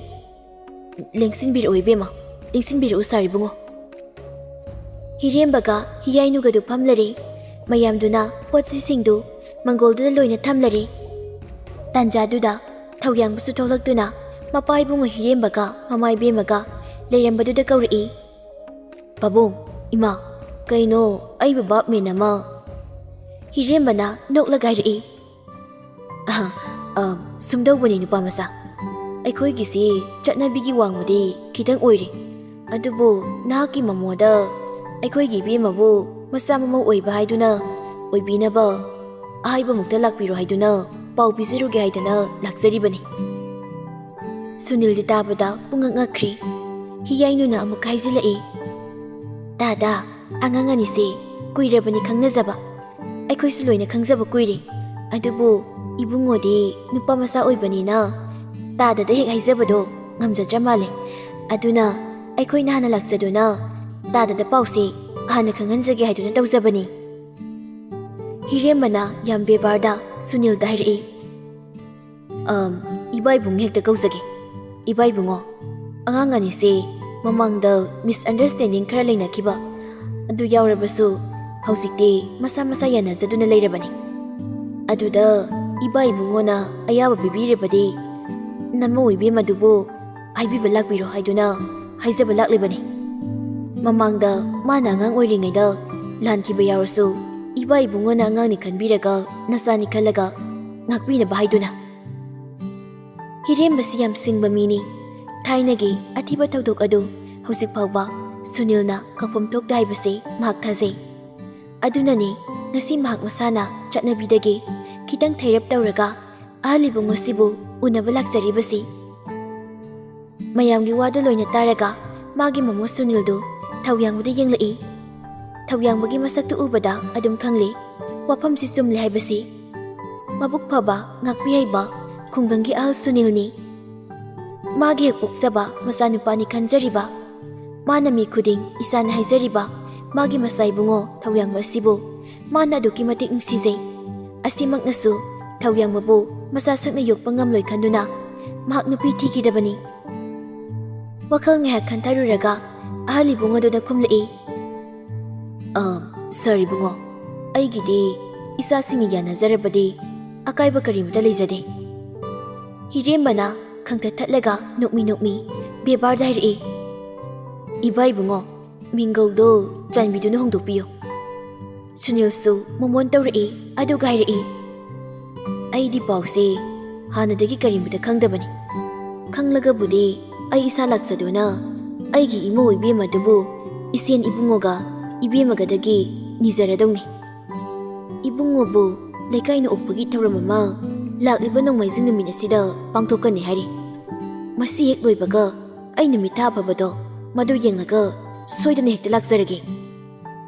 "ꯂꯦꯡꯁꯤꯟꯕꯤꯔꯛꯎ ꯏꯕꯦꯝꯃ, ꯂꯦꯡꯁꯤꯟꯕꯤꯔꯛꯎ ꯁꯥꯔ ꯏꯕꯨꯡꯉꯣ꯫" ꯍꯤꯔꯦꯝꯕꯒ ꯍꯤꯌꯥꯏꯅꯨꯒꯗꯨ ꯐꯝꯂꯔꯦ꯫ ꯃꯌꯥꯝꯗꯨꯅ ꯄꯣꯠ ꯆꯩꯁꯤꯡꯗꯨ ꯃꯪꯒꯣꯜꯗꯨꯗ ꯂꯣꯏꯅ ꯊꯝꯂꯔꯦ꯫ ꯇꯥꯟꯖꯥꯗꯨꯗ ꯊꯧꯌꯥꯡꯕꯁꯨ ꯊꯣꯛꯂꯛꯇꯨꯅ ꯃꯄꯥ ꯏꯕꯨꯡꯉꯣ ꯍꯤꯔꯦꯝꯕꯒ ꯃꯃꯥ ꯏꯕꯦꯝꯃꯒ ꯂꯩꯔꯝꯕꯗꯨꯗ ꯀꯧꯔꯛꯏ, "ꯄꯥꯕꯨꯡ, ꯏꯃꯥ, ꯀꯩꯅꯣ ꯑꯩꯕꯨ ꯚꯥꯞ ꯃꯦꯟ ꯑꯃ?" ꯍꯤꯔꯦꯝꯕꯅ ꯅꯣꯛꯂꯒ ꯍꯥꯏꯔꯛꯏ, "ꯑꯍ, ꯑ, ꯁꯨꯝꯗꯧꯕꯅꯤ ꯅꯨꯄꯥ ꯃꯆꯥ꯫ ꯑꯩꯈꯣꯏꯒꯤꯁꯤ ꯆꯠꯅꯕꯤꯒꯤ ꯋꯥꯡꯃꯗꯤ ꯈꯤꯇꯪ ꯑꯣꯏꯔꯦ, ꯑꯗꯨꯕꯨ ꯅꯍꯥꯛꯀꯤ ꯃꯃꯣꯗ ꯑꯩꯈꯣꯏꯒꯤ ꯏꯕꯦꯝꯃꯕꯨ ꯃꯆꯥ ꯃꯃꯧ ꯑꯣꯏꯕ ꯍꯥꯏꯗꯨꯅ ꯑꯣꯏꯕꯤꯅꯕ ꯑꯍꯥꯏꯕꯃꯛꯇ ꯂꯥꯛꯄꯤꯔꯣ ꯍꯥꯏꯗꯨꯅ ꯄꯥꯎ ꯄꯤꯖꯔꯨꯒꯦ ꯍꯥꯏꯗꯅ ꯂꯥꯛꯆꯔꯤꯕꯅꯤ꯫ ꯁꯨꯅꯤꯜꯗꯤ ꯇꯥꯕꯗ ꯄꯨꯡꯉꯛ ꯉꯛꯈ꯭ꯔꯦ꯫ ꯍꯤꯌꯥꯏꯅꯨꯅ ꯑꯃꯨꯛ ꯍꯥꯏꯖꯤꯜꯂꯛꯏ, "ꯇꯥꯗ, ꯑꯉꯥꯡ ꯑꯅꯤꯁꯦ ꯀꯨꯏꯔꯕꯅꯤ ꯈꯪꯅꯖꯕ꯫ ꯑꯩꯈꯣꯏꯁꯨ ꯂꯣꯏꯅ ꯈꯪꯖꯕ ꯀꯨꯏꯔꯦ꯫ ꯑꯗꯨꯕꯨ ꯏꯕꯨꯡꯉꯣꯗꯤ ꯅꯨꯄꯥ ꯃꯆꯥ ꯑꯣꯏꯕꯅꯤꯅ ꯇꯥꯗꯗ ꯍꯦꯛ ꯍꯥꯏꯖꯕꯗꯣ ꯉꯝꯖꯗ꯭ꯔ ꯃꯥꯜꯂꯦ꯫ ꯑꯗꯨꯅ ꯑꯩꯈꯣꯏꯅ ꯍꯥꯟꯅ ꯂꯥꯛꯆꯗꯨꯅ ꯇꯥꯗꯗ ꯄꯥꯎꯁꯦ ꯍꯥꯟꯅ ꯈꯪꯍꯟꯖꯒꯦ ꯍꯥꯏꯗꯨꯅ ꯇꯧꯖꯕꯅꯤ꯫" ꯍꯤꯔꯦꯝꯕꯅ ꯌꯥꯝ ꯕꯦꯕꯥꯔꯗ ꯁꯨꯅꯤꯜꯗ ꯍꯥꯏꯔꯛꯏ, "ꯑꯝ, ꯏꯕꯥ ꯏꯕꯨꯡ ꯍꯦꯛꯇ ꯀꯧꯖꯒꯦ꯫ ꯏꯕꯥ ꯏꯕꯨꯡꯉꯣ, ꯑꯉꯥꯡ ꯑꯅꯤꯁꯦ ꯃꯃꯥꯡꯗ misunderstanding ꯈꯔ ꯂꯩꯅꯈꯤꯕ ꯑꯗꯨ ꯌꯥꯎꯔꯕꯁꯨ ꯍꯧꯖꯤꯛꯇꯤ ꯃꯁꯥ ꯃꯁꯥ ꯌꯥꯅꯖꯗꯨꯅ ꯂꯩꯔꯕꯅꯤ꯫ ꯑꯗꯨꯗ ꯏꯕꯥ ꯏꯕꯨꯡꯉꯣꯅ ꯑꯌꯥꯕ ꯄꯤꯕꯤꯔꯕꯗꯤ ꯅꯃꯧ ꯏꯕꯦꯝ ꯑꯗꯨꯕꯨ ꯍꯥꯏꯕꯤꯕ ꯂꯥꯛꯄꯤꯔꯣ ꯍꯥꯏꯗꯨꯅ ꯍꯥꯏꯖꯕ ꯂꯥꯛꯂꯤꯕꯅꯤ꯫ ꯃꯃꯥꯡꯗ ꯃꯥꯅ ꯑꯉꯥꯡ ꯑꯣꯏꯔꯤꯉꯩꯗ ꯂꯥꯟꯈꯤꯕ ꯌꯥꯎꯔꯁꯨ ꯏꯕꯥ ꯏꯕꯨꯡꯉꯣꯅ ꯑꯉꯥꯡꯅꯤ ꯈꯟꯕꯤꯔꯒ ꯅꯆꯥꯅꯤ ꯈꯜꯂꯒ ꯉꯥꯛꯄꯤꯅꯕ ꯍꯥꯏꯗꯨꯅ꯫" ꯍꯤꯔꯦꯝꯕꯁꯤ ꯌꯥꯝ ꯁꯤꯡꯕ ꯃꯤꯅꯤ꯫ ꯊꯥꯏꯅꯒꯤ ꯑꯊꯤꯕ ꯊꯧꯗꯣꯛ ꯑꯗꯨ ꯍꯧꯖꯤꯛ ꯐꯥꯎꯕ ꯁꯨꯅꯤꯜꯅ ꯀꯥꯎꯐꯝ ꯊꯣꯛꯇꯦ ꯍꯥꯏꯕꯁꯤ ꯃꯍꯥꯛ ꯊꯥꯖꯩ꯫ ꯑꯗꯨꯅꯅꯤ ꯉꯁꯤ ꯃꯍꯥꯛ ꯃꯁꯥꯅ ꯆꯠꯅꯕꯤꯗꯒꯤ ꯈꯤꯇꯪ ꯊꯩꯔꯞ ꯇꯧꯔꯒ ꯑꯍꯜ ꯏꯕꯨꯡꯉꯣꯁꯤꯕꯨ ꯎꯅꯕ ꯂꯥꯛꯆꯔꯤꯕꯁꯤ꯫ ꯃꯌꯥꯝꯒꯤ ꯋꯥꯗꯨ ꯂꯣꯏꯅ ꯇꯥꯔꯒ ꯃꯥꯒꯤ ꯃꯃꯧ ꯁꯨꯅꯤꯜꯗꯨ ꯊꯧꯌꯥꯡꯕꯗ ꯌꯦꯡꯂꯛꯏ꯫ ꯊꯧꯌꯥꯡꯕꯒꯤ ꯃꯁꯛꯇꯨ ꯎꯕꯗ ꯑꯗꯨꯝ ꯈꯪꯂꯦ ꯋꯥꯐꯝꯁꯤ ꯆꯨꯝꯂꯦ ꯍꯥꯏꯕꯁꯤ꯫ ꯃꯕꯨꯛ ꯐꯕ, ꯉꯥꯛꯄꯤ ꯍꯩꯕ ꯈꯨꯡꯒꯪꯒꯤ ꯑꯍꯜ ꯁꯨꯅꯤꯜꯅꯤ꯫ ꯃꯥꯒꯤ ꯍꯦꯛ ꯄꯣꯛꯆꯕ ꯃꯆꯥꯅꯨꯄꯥꯅꯤ ꯈꯟꯖꯔꯤꯕ꯫ ꯃꯥꯅ ꯃꯤ ꯈꯨꯗꯤꯡ ꯏꯆꯥꯅ ꯍꯥꯏꯖꯔꯤꯕ ꯃꯥꯒꯤ ꯃꯆꯥ ꯏꯕꯨꯡꯉꯣ ꯊꯧꯌꯥꯡꯕ ꯑꯁꯤꯕꯨ ꯃꯥꯅ ꯑꯗꯨꯛꯀꯤ ꯃꯇꯤꯛ ꯅꯨꯡꯁꯤꯖꯩ꯫ ꯑꯁꯤꯃꯛꯅꯁꯨ ꯊꯧꯌꯥꯡꯕꯕꯨ ꯃꯆꯥ ꯁꯛꯅ ꯌꯣꯛꯄ ꯉꯝꯂꯣꯏ ꯈꯟꯗꯨꯅ ꯃꯍꯥꯛ ꯅꯨꯄꯤ ꯊꯤꯈꯤꯗꯕꯅꯤ꯫ ꯋꯥꯈꯜ ꯉꯥꯏꯍꯥꯛ ꯈꯟꯊꯔꯨꯔꯒ ꯑꯍꯜ ꯏꯕꯨꯡ ꯑꯗꯨꯅ ꯈꯨꯝꯂꯛꯏ, "ꯑ, ꯁꯥꯔ ꯏꯕꯨꯡꯉꯣ, ꯑꯩꯒꯤꯗꯤ ꯏꯆꯥꯁꯤꯡꯅ ꯌꯥꯅꯖꯔꯕꯗꯤ ꯑꯀꯥꯏꯕ ꯀꯔꯤꯃꯇ ꯂꯩꯖꯗꯦ꯫" ꯍꯤꯔꯦꯝꯕꯅ ꯈꯪꯊꯠ ꯊꯠꯂꯒ ꯅꯣꯛꯃꯤ ꯅꯣꯛꯃꯤ ꯕꯦꯕꯥꯔꯗ ꯍꯥꯏꯔꯛꯏ, "ꯏꯕꯥ ꯏꯕꯨꯡꯉꯣ, ꯃꯤꯡꯒꯧꯗꯣ ꯆꯥꯟꯕꯤꯗꯨꯅ ꯍꯣꯡꯗꯣꯛꯄꯤꯌꯨ꯫" ꯁꯨꯅꯤꯜꯁꯨ ꯃꯣꯃꯣꯟ ꯇꯧꯔꯛꯏ, ꯑꯗꯨꯒ ꯍꯥꯏꯔꯛꯏ, "ꯑꯩꯗꯤ ꯄꯥꯎꯁꯦ ꯍꯥꯟꯅꯗꯒꯤ ꯀꯔꯤꯃꯇ ꯈꯪꯗꯕꯅꯤ꯫ "ꯈꯪꯂꯒꯕꯨꯗꯤ ꯑꯩ ꯏꯁꯥ ꯂꯥꯛꯆꯗꯨꯅ ꯑꯩꯒꯤ ꯏꯃꯧ ꯏꯕꯦꯝꯃꯗꯨꯕꯨ ꯏꯁꯦꯟ ꯏꯕꯨꯡꯉꯣꯒ ꯏꯕꯦꯝꯃꯒꯗꯒꯤ ꯅꯤꯖꯔꯗꯧꯅꯤ꯫ ꯏꯕꯨꯡꯉꯣꯕꯨ ꯂꯩꯀꯥꯏꯅ ꯑꯣꯛꯄꯒꯤ ꯊꯧꯔꯝ ꯑꯃ ꯂꯥꯛꯂꯤꯕ ꯅꯣꯡꯃꯥꯏꯖꯤꯡ ꯅꯨꯃꯤꯠ ꯑꯁꯤꯗ ꯄꯥꯡꯊꯣꯛꯀꯅꯤ ꯍꯥꯏꯔꯤ꯫ ꯃꯁꯤ ꯍꯦꯛ ꯂꯣꯏꯕꯒ ꯑꯩ ꯅꯨꯃꯤꯠ ꯊꯥ ꯑꯐꯕꯗꯣ ꯃꯗꯨ ꯌꯦꯡꯂꯒ ꯁꯣꯏꯗꯅ ꯍꯦꯛꯇ ꯂꯥꯛꯆꯔꯒꯦ"꯫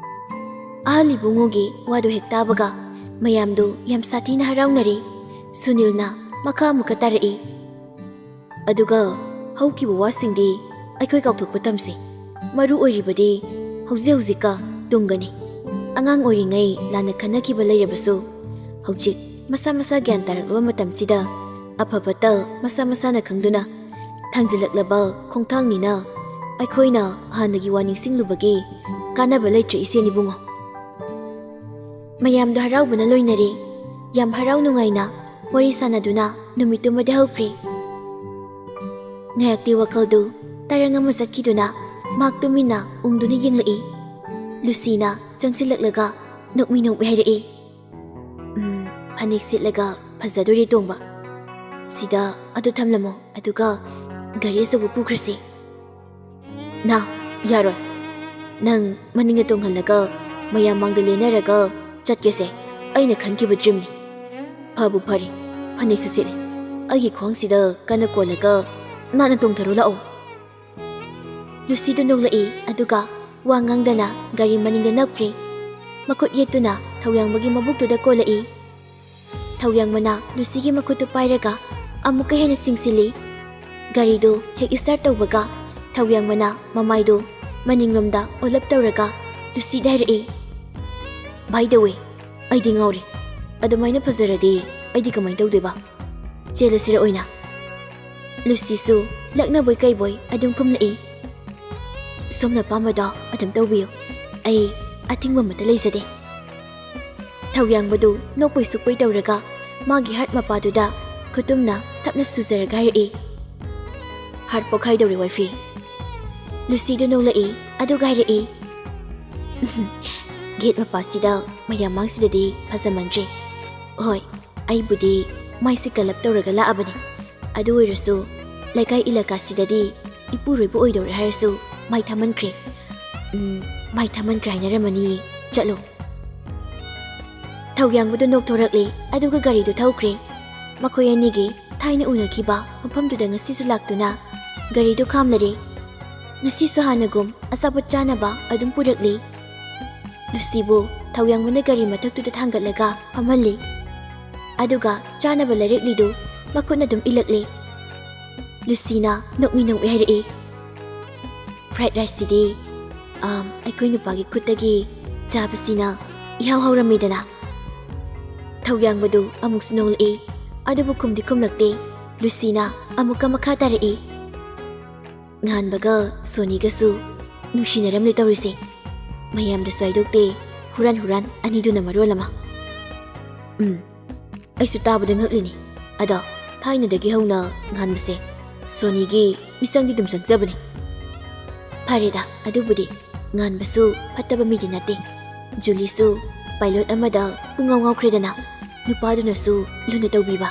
ꯑꯍꯜ ꯏꯕꯨꯡꯉꯣꯒꯤ ꯋꯥꯗꯨ ꯍꯦꯛ ꯇꯥꯕꯒ ꯃꯌꯥꯝꯗꯨ ꯌꯥꯝ ꯁꯥꯊꯤꯅ ꯍꯔꯥꯎꯅꯔꯦ꯫ ꯁꯨꯅꯤꯜꯅ ꯃꯈꯥ ꯑꯃꯨꯛꯀ ꯇꯥꯔꯛꯏ, "ꯑꯗꯨꯒ ꯍꯧꯈꯤꯕ ꯋꯥꯁꯤꯡꯗꯤ ꯑꯩꯈꯣꯏ ꯀꯥꯎꯊꯣꯛꯄ ꯇꯝꯁꯤ꯫ ꯃꯔꯨ ꯑꯣꯏꯔꯤꯕꯗꯤ ꯍꯧꯖꯤꯛ ꯍꯧꯖꯤꯛꯀ ꯇꯨꯡꯒꯅꯤ꯫ ꯑꯉꯥꯡ ꯑꯣꯏꯔꯤꯉꯩ ꯂꯥꯟꯅ ꯈꯟꯅꯈꯤꯕ ꯂꯩꯔꯕꯁꯨ ꯍꯧꯖꯤꯛ ꯃꯁꯥ ꯃꯁꯥ ꯒ꯭ꯌꯥꯟ ꯇꯥꯔꯛꯂꯕ ꯃꯇꯝꯁꯤꯗ ꯑꯐ ꯐꯠꯇ ꯃꯁꯥ ꯃꯁꯥꯅ ꯈꯪꯗꯨꯅ ꯊꯥꯡꯖꯤꯜꯂꯛꯂꯕ ꯈꯣꯡꯊꯥꯡꯅꯤꯅ ꯑꯩꯈꯣꯏꯅ ꯍꯥꯟꯅꯒꯤ ꯋꯥ ꯅꯤꯡꯁꯤꯡꯂꯨꯕꯒꯤ ꯀꯥꯟꯅꯕ ꯂꯩꯇ꯭ꯔꯦ ꯏꯆꯦ ꯏꯕꯨꯡꯉꯣ"꯫ ꯃꯌꯥꯝꯗꯣ ꯍꯔꯥꯎꯕꯅ ꯂꯣꯏꯅꯔꯦ꯫ ꯌꯥꯝ ꯍꯔꯥꯎ ꯅꯨꯡꯉꯥꯏꯅ ꯋꯥꯔꯤ ꯁꯥꯟꯅꯗꯨꯅ ꯅꯨꯃꯤꯠꯇꯨꯃꯗꯤ ꯍꯧꯈ꯭ꯔꯦ꯫ ꯉꯥꯏꯍꯥꯛꯇꯤ ꯋꯥꯈꯜꯗꯨ ꯇꯔꯪ ꯑꯃ ꯆꯠꯈꯤꯗꯨꯅ ꯃꯍꯥꯛ ꯇꯨꯃꯤꯟꯅ ꯎꯪꯗꯨꯅ ꯌꯦꯡꯂꯛꯏ꯫ ꯂꯨꯁꯤꯅ ꯆꯪꯁꯤꯜꯂꯛꯂꯒ ꯅꯣꯛꯃꯤ ꯅꯣꯛꯃꯤ ꯍꯥꯏꯔꯛꯏ, "ꯎꯝ, ꯐꯅꯦꯛ ꯁꯦꯠꯂꯒ ꯐꯖꯗꯣꯔꯦ ꯇꯣꯡꯕ꯫ ꯁꯤꯗ ꯑꯗꯨ ꯊꯝꯂꯝꯃꯣ, ꯑꯗꯨꯒ ꯒꯥꯔꯤ ꯑꯆꯧꯕ ꯄꯨꯈ꯭ꯔꯁꯤ"꯫ "ꯅꯥ, ꯌꯥꯔꯣꯏ꯫ ꯅꯪ ꯃꯅꯤꯡꯗ ꯇꯣꯡꯍꯜꯂꯒ ꯃꯌꯥꯝ ꯃꯥꯡꯗ ꯂꯦꯟꯅꯔꯒ ꯆꯠꯀꯦꯁꯦ ꯑꯩꯅ ꯈꯟꯈꯤꯕ ꯗ꯭ꯔꯤꯝꯅꯤ꯫ ꯐꯕꯨ ꯐꯔꯦ, ꯐꯅꯦꯛꯁꯨ ꯁꯦꯠꯂꯤ꯫ ꯑꯩꯒꯤ ꯈ꯭ꯋꯥꯡꯁꯤꯗ ꯀꯟꯅ ꯀꯣꯜꯂꯒ ꯅꯥꯟꯅ ꯇꯣꯡꯊꯔꯣ ꯂꯥꯛꯑꯣ"꯫ ꯂꯨꯁꯤꯗꯨ ꯅꯣꯛꯂꯛꯏ, ꯑꯗꯨꯒ ꯋꯥ ꯉꯥꯡꯗꯅ ꯒꯥꯔꯤ ꯃꯅꯤꯡꯗ ꯅꯞꯈ꯭ꯔꯦ꯫ ꯃꯈꯨꯠ ꯌꯦꯠꯇꯨꯅ ꯊꯧꯌꯥꯡꯕꯒꯤ ꯃꯕꯨꯛꯇꯨꯗ ꯀꯣꯜꯂꯛꯏ꯫ ꯊꯧꯌꯥꯡꯕꯅ ꯂꯨꯁꯤꯒꯤ ꯃꯈꯨꯠꯇꯨ ꯄꯥꯏꯔꯒ ꯑꯃꯨꯛꯀ ꯍꯦꯟꯅ ꯆꯤꯡꯁꯤꯜꯂꯤ꯫ ꯒꯥꯔꯤꯗꯨ ꯍꯦꯛ start ꯇꯧꯕꯒ ꯊꯧꯌꯥꯡꯕꯅ ꯃꯃꯥꯏꯗꯨ ꯃꯅꯤꯡꯂꯣꯝꯗ ꯑꯣꯜꯂꯞ ꯇꯧꯔꯒ ꯂꯨꯁꯤꯗ ꯍꯥꯏꯔꯛꯏ, "By the way, ꯑꯩꯗꯤ ꯉꯥꯎꯔꯦ꯫ ꯑꯗꯨꯃꯥꯏꯅ ꯐꯖꯔꯗꯤ ꯑꯩꯗꯤ ꯀꯃꯥꯏꯅ ꯇꯧꯗꯣꯏꯕ? ꯆꯦꯜꯂꯁꯤꯔ ꯑꯣꯏꯅ?" ꯂꯨꯁꯤꯁꯨ ꯂꯛꯅꯕꯣꯏ ꯀꯩꯕꯣꯏ ꯑꯗꯨꯝ ꯈꯨꯝꯂꯛꯏ, "ꯁꯣꯝꯅ ꯑꯄꯥꯝꯕꯗꯣ ꯑꯗꯨꯝ ꯇꯧꯕꯤꯌꯨ, ꯑꯩ ꯑꯊꯤꯡꯕ ꯑꯃꯠꯇ ꯂꯩꯖꯗꯦ"꯫ ꯊꯧꯌꯥꯡꯕꯗꯨ ꯅꯣꯛꯄꯣꯏ ꯁꯨꯛꯄꯣꯏ ꯇꯧꯔꯒ ꯃꯥꯒꯤ heart ꯃꯄꯥꯗꯨꯗ ꯈꯨꯇꯨꯝꯅ ꯊꯞꯅ ꯁꯨꯖꯔꯒ ꯍꯥꯏꯔꯛꯏ, "Heart ꯄꯣꯛꯈꯥꯏꯗꯧꯔꯦ ꯋꯥꯏꯐꯤ"꯫ ꯂꯨꯁꯤꯗꯨ ꯅꯣꯛꯂꯛꯏ, ꯑꯗꯨꯒ ꯍꯥꯏꯔꯛꯏ, "Gate ꯃꯄꯥꯁꯤꯗ ꯃꯌꯥꯝ ꯃꯥꯡꯁꯤꯗꯗꯤ ꯐꯖꯃꯟꯗ꯭ꯔꯦ꯫ ꯍꯣꯏ, ꯑꯩꯕꯨꯗꯤ ꯃꯥꯏꯁꯦ ꯀꯂꯞ ꯇꯧꯔꯒ ꯂꯥꯛꯑꯕꯅꯤ, ꯑꯗꯨ ꯑꯣꯏꯔꯁꯨ ꯂꯩꯀꯥꯏ ꯏꯂꯥꯀꯥꯁꯤꯗꯗꯤ ꯏꯄꯨꯔꯣꯏꯕ ꯑꯣꯏꯗꯧꯔꯦ ꯍꯥꯏꯔꯁꯨ ꯃꯥꯏ ꯊꯥꯃꯟꯈ꯭ꯔꯦ꯫ ꯎꯝ, ꯃꯥꯏ ꯊꯥꯃꯟꯈ꯭ꯔꯦ ꯍꯥꯏꯅꯔꯝꯃꯅꯤ꯫ ꯆꯠꯂꯣ꯫ ꯊꯧꯌꯥꯡꯕꯗꯨ ꯅꯣꯛꯊꯣꯔꯛꯂꯦ, ꯑꯗꯨꯒ ꯒꯥꯔꯤꯗꯨ ꯊꯧꯈ꯭ꯔꯦ꯫ ꯃꯈꯣꯏ ꯑꯅꯤꯒꯤ ꯊꯥꯏꯅ ꯎꯅꯈꯤꯕ ꯃꯐꯝꯗꯨꯗ ꯉꯁꯤꯁꯨ ꯂꯥꯛꯇꯨꯅ ꯒꯥꯔꯤꯗꯨ ꯈꯥꯝꯂꯔꯦ꯫ ꯉꯁꯤꯁꯨ ꯍꯥꯟꯅꯒꯨꯝ ꯑꯆꯥꯄꯣꯠ ꯆꯥꯅꯕ ꯑꯗꯨꯝ ꯄꯨꯔꯛꯂꯤ꯫ ꯂꯨꯁꯤꯕꯨ ꯊꯧꯌꯥꯡꯕꯅ ꯒꯥꯔꯤ ꯃꯊꯛꯇꯨꯗ ꯊꯥꯡꯒꯠꯂꯒ ꯐꯝꯍꯜꯂꯤ꯫ ꯑꯗꯨꯒ ꯆꯥꯅꯕ ꯂꯩꯔꯛꯂꯤꯗꯨ ꯃꯈꯨꯠꯅ ꯑꯗꯨꯝ ꯏꯜꯂꯛꯂꯤ꯫ ꯂꯨꯁꯤꯅ ꯅꯣꯛꯃꯤ ꯅꯣꯛꯃꯤ ꯍꯥꯏꯔꯛꯏ, "Fried rice ꯁꯤꯗꯤ, ꯑꯥꯝ, ꯑꯩꯈꯣꯏ ꯅꯨꯄꯥꯒꯤ ꯈꯨꯠꯇꯒꯤ ꯆꯥꯕꯁꯤꯅ ꯏꯍꯥꯎ ꯍꯥꯎꯔꯝꯃꯤꯗꯅ?" ꯊꯧꯌꯥꯡꯕꯗꯨ ꯑꯃꯨꯛꯁꯨ ꯅꯣꯛꯂꯛꯏ, ꯑꯗꯨꯕꯨ ꯈꯨꯝꯗꯤ ꯈꯨꯝꯂꯛꯇꯦ꯫ ꯂꯨꯁꯤꯅ ꯑꯃꯨꯛꯀ ꯃꯈꯥ ꯇꯥꯔꯛꯏ, "ꯉꯥꯟꯕꯒ ꯁꯣꯅꯤꯒꯁꯨ ꯅꯨꯡꯁꯤꯅꯔꯝꯂꯦ ꯇꯧꯔꯤꯁꯦ꯫ ꯃꯌꯥꯝꯗꯁꯨ ꯍꯥꯏꯗꯣꯛꯇꯦ, ꯍꯨꯔꯥꯟ ꯍꯨꯔꯥꯟ ꯑꯅꯤꯗꯨꯅ ꯃꯔꯣꯜ ꯑꯃ꯫" ꯎꯝ, ꯑꯩꯁꯨ ꯇꯥꯕꯗ ꯉꯛꯂꯤꯅꯤ꯫ ꯑꯗꯣ ꯊꯥꯏꯅꯗꯒꯤ ꯍꯧꯅ ꯉꯥꯟꯕꯁꯦ ꯁꯣꯅꯤꯒꯤ ꯃꯤꯆꯪꯗꯤ ꯑꯗꯨꯝ ꯆꯪꯖꯕꯅꯤ꯫ ꯐꯔꯦꯗ, ꯑꯗꯨꯕꯨꯗꯤ ꯉꯥꯟꯕꯁꯨ ꯐꯠꯇꯕ ꯃꯤꯗꯤ ꯅꯠꯇꯦ꯫ ꯖꯨꯂꯤꯁꯨ pilot ꯑꯃꯗ ꯄꯨꯡꯉꯥꯎ ꯉꯥꯎꯈ꯭ꯔꯦꯗꯅ, ꯅꯨꯄꯥꯗꯨꯅꯁꯨ ꯂꯨꯅ ꯇꯧꯕꯤꯕ꯫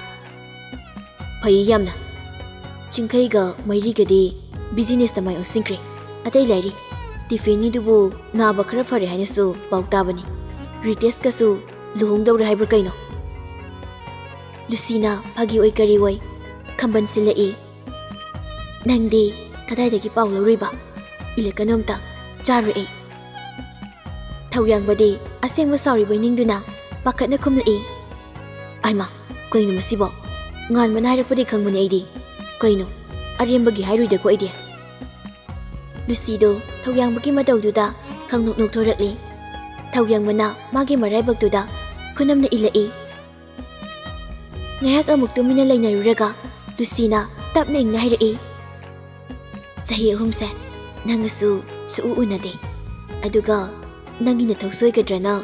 ꯐꯩ ꯌꯥꯝꯅ꯫ ꯆꯤꯡꯈꯩꯒ ꯃꯩꯔꯤꯒꯗꯤ business ꯇ ꯃꯥꯏ ꯑꯣꯟꯁꯤꯟꯈ꯭ꯔꯦ꯫ ꯑꯇꯩ ꯂꯥꯏꯔꯤ, ꯇꯤꯐꯦꯅꯤꯗꯨꯕꯨ ꯅꯥꯕ ꯈꯔ ꯐꯔꯦ ꯍꯥꯏꯅꯁꯨ ꯄꯥꯎ ꯇꯥꯕꯅꯤ꯫ ꯔꯤꯇꯦꯁꯀꯁꯨ ꯂꯨꯍꯣꯡꯗꯧꯔꯦ ꯍꯥꯏꯕ꯭ꯔꯥ ꯀꯩꯅꯣ? ꯂꯨꯁꯤꯅ ꯐꯥꯒꯤ ꯑꯣꯏ ꯀꯔꯤ ꯑꯣꯏ ꯈꯝꯕꯟꯁꯤꯜꯂꯛꯏ꯫ "ꯅꯪꯗꯤ ꯀꯗꯥꯏꯗꯒꯤ ꯄꯥꯎ ꯂꯧꯔꯨꯏꯕ? ꯏꯜꯂꯛꯀꯅꯣ ꯑꯝꯇ, ꯆꯥꯔꯣꯏ ꯑꯩ꯫" ꯊꯧꯌꯥꯡꯕꯗꯤ ꯑꯁꯦꯡꯕ ꯁꯥꯎꯔꯤꯕꯣꯏ ꯅꯤꯡꯗꯨꯅ ꯄꯥꯈꯠꯅ ꯈꯨꯝꯂꯛꯏ꯫ "ꯑꯥꯏꯃ, ꯀꯩꯅꯣ ꯃꯁꯤꯕꯣ? ꯉꯥꯟꯕꯅ ꯍꯥꯏꯔꯛꯄꯗꯤ ꯈꯪꯕꯅꯦ ꯑꯩꯗꯤ꯫ ꯀꯩꯅꯣ, ꯑꯔꯦꯝꯕꯒꯤ ꯍꯥꯏꯔꯨꯏꯗꯀꯣ ꯑꯩꯗꯤ?" ꯂꯨꯁꯤꯗꯣ ꯊꯧꯌꯥꯡꯕꯒꯤ ꯃꯇꯧꯗꯨꯗ ꯈꯪꯅꯣꯛ ꯅꯣꯛꯊꯣꯔꯛꯂꯤ꯫ ꯊꯧꯌꯥꯡꯕꯅ ꯃꯥꯒꯤ ꯃꯔꯥꯏꯕꯛꯇꯨꯗ ꯈꯨꯅꯝꯅ ꯏꯜꯂꯛꯏ꯫ ꯉꯥꯏꯍꯥꯛ ꯑꯃꯨꯛ ꯇꯨꯃꯤꯟꯅ ꯂꯩꯅꯔꯨꯔꯒ ꯂꯨꯁꯤꯅ ꯇꯞꯅ ꯏꯪꯅ ꯍꯥꯏꯔꯛꯏ, "ꯆꯍꯤ ꯑꯍꯨꯝꯁꯦ ꯅꯪꯒꯁꯨ ꯁꯨꯛꯎ ꯎꯅꯗꯦ꯫ ꯑꯗꯨꯒ ꯅꯪꯒꯤ ꯅꯊꯧ ꯁꯣꯏꯒꯗ꯭ꯔꯅ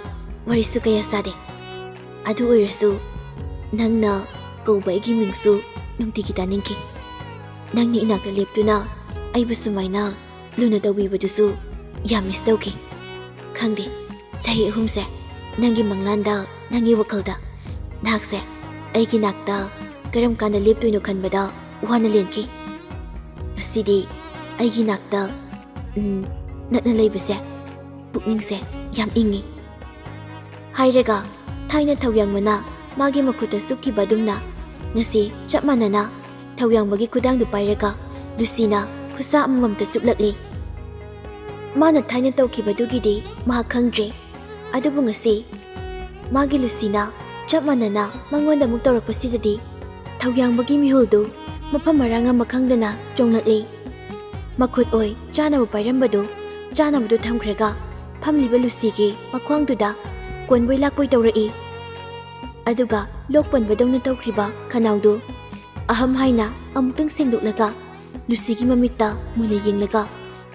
ꯋꯥꯔꯤꯁꯨ ꯀꯌꯥ ꯁꯥꯗꯦ꯫ ꯑꯗꯨ ꯑꯣꯏꯔꯁꯨ ꯅꯪꯅ ꯀꯧꯕ ꯑꯩꯒꯤ ꯃꯤꯡꯁꯨ ꯅꯨꯡꯇꯤꯒꯤ ꯇꯥꯅꯤꯡꯈꯤ꯫ ꯅꯪꯅ ꯏꯅꯥꯛꯇ ꯂꯦꯞꯇꯨꯅ ꯑꯩꯕꯨ ꯁꯨꯃꯥꯏꯅ ꯂꯨꯅ ꯇꯧꯕꯤꯕꯗꯨꯁꯨ ꯌꯥꯝ miss ꯇꯧꯈꯤ꯫ ꯈꯪꯗꯦ, ꯆꯍꯤ ꯑꯍꯨꯝꯁꯦ ꯅꯪꯒꯤ ꯃꯪꯂꯥꯟꯗ, ꯅꯪꯒꯤ ꯋꯥꯈꯜꯗ ꯅꯍꯥꯛꯁꯦ ꯑꯩꯒꯤ ꯅꯥꯛꯇ ꯀꯔꯝ ꯀꯥꯟꯗ ꯂꯦꯞꯇꯣꯏꯅꯣ ꯈꯟꯕꯗ ꯋꯥꯅ ꯂꯦꯟꯈꯤ꯫ ꯉꯁꯤꯗꯤ ꯑꯩꯒꯤ ꯅꯥꯛꯇ, ꯎꯝ, ꯅꯛꯅ ꯂꯩꯕꯁꯦ ꯄꯨꯛꯅꯤꯡꯁꯦ ꯌꯥꯝ ꯏꯪꯉꯤ꯫ ꯍꯥꯏꯔꯒ ꯊꯥꯏꯅ ꯊꯧꯌꯥꯡꯕꯅ ꯃꯥꯒꯤ ꯃꯈꯨꯠꯇ ꯆꯨꯞꯈꯤꯕ ꯑꯗꯨꯝꯅ ꯉꯁꯤ ꯆꯞ ꯃꯥꯟꯅꯅ ꯊꯧꯌꯥꯡꯕꯒꯤ ꯈꯨꯗꯥꯡꯗꯨ ꯄꯥꯏꯔꯒ ꯂꯨꯁꯤꯅ ꯈꯨꯠꯁꯥ ꯑꯃꯃꯝꯇ ꯆꯨꯞꯂꯛꯂꯤ꯫ ꯃꯥꯅ ꯊꯥꯏꯅ ꯇꯧꯈꯤꯕꯗꯨꯒꯤꯗꯤ ꯃꯍꯥꯛ ꯈꯪꯗ꯭ꯔꯦ꯫ ꯑꯗꯨꯕꯨ ꯉꯁꯤ ꯃꯥꯒꯤ ꯂꯨꯁꯤꯅ ꯆꯞ ꯃꯥꯟꯅꯅ ꯃꯉꯣꯟꯗ ꯑꯃꯨꯛ ꯇꯧꯔꯛꯄꯁꯤꯗꯗꯤ ꯊꯧꯌꯥꯡꯕꯒꯤ ꯃꯤꯍꯨꯜꯗꯨ ꯃꯐꯝ ꯃꯔꯥꯡ ꯑꯃ ꯈꯪꯗꯅ ꯆꯣꯡꯂꯛꯂꯤ꯫ ꯃꯈꯨꯠ ꯑꯣꯏ ꯆꯥꯅꯕ ꯄꯥꯏꯔꯝꯕꯗꯨ ꯆꯥꯅꯕꯗꯨ ꯊꯝꯈ꯭ꯔꯒ ꯐꯝꯂꯤꯕ ꯂꯨꯁꯤꯒꯤ ꯃꯈ꯭ꯋꯥꯡꯗꯨꯗ ꯀꯣꯟꯕꯣꯏ ꯂꯥꯛꯄꯣꯏ ꯇꯧꯔꯛꯏ꯫ ꯑꯗꯨꯒ ꯂꯣꯛ ꯄꯟꯕꯗꯧꯅ ꯇꯧꯈ꯭ꯔꯤꯕ ꯈꯅꯥꯎꯗꯨ ꯑꯍꯝ ꯍꯥꯏꯅ ꯑꯃꯨꯛꯇꯪ ꯁꯦꯡꯗꯣꯛꯂꯒ ꯂꯨꯁꯤꯒꯤ ꯃꯃꯤꯠꯇ ꯃꯨꯟꯅ ꯌꯦꯡꯂꯒ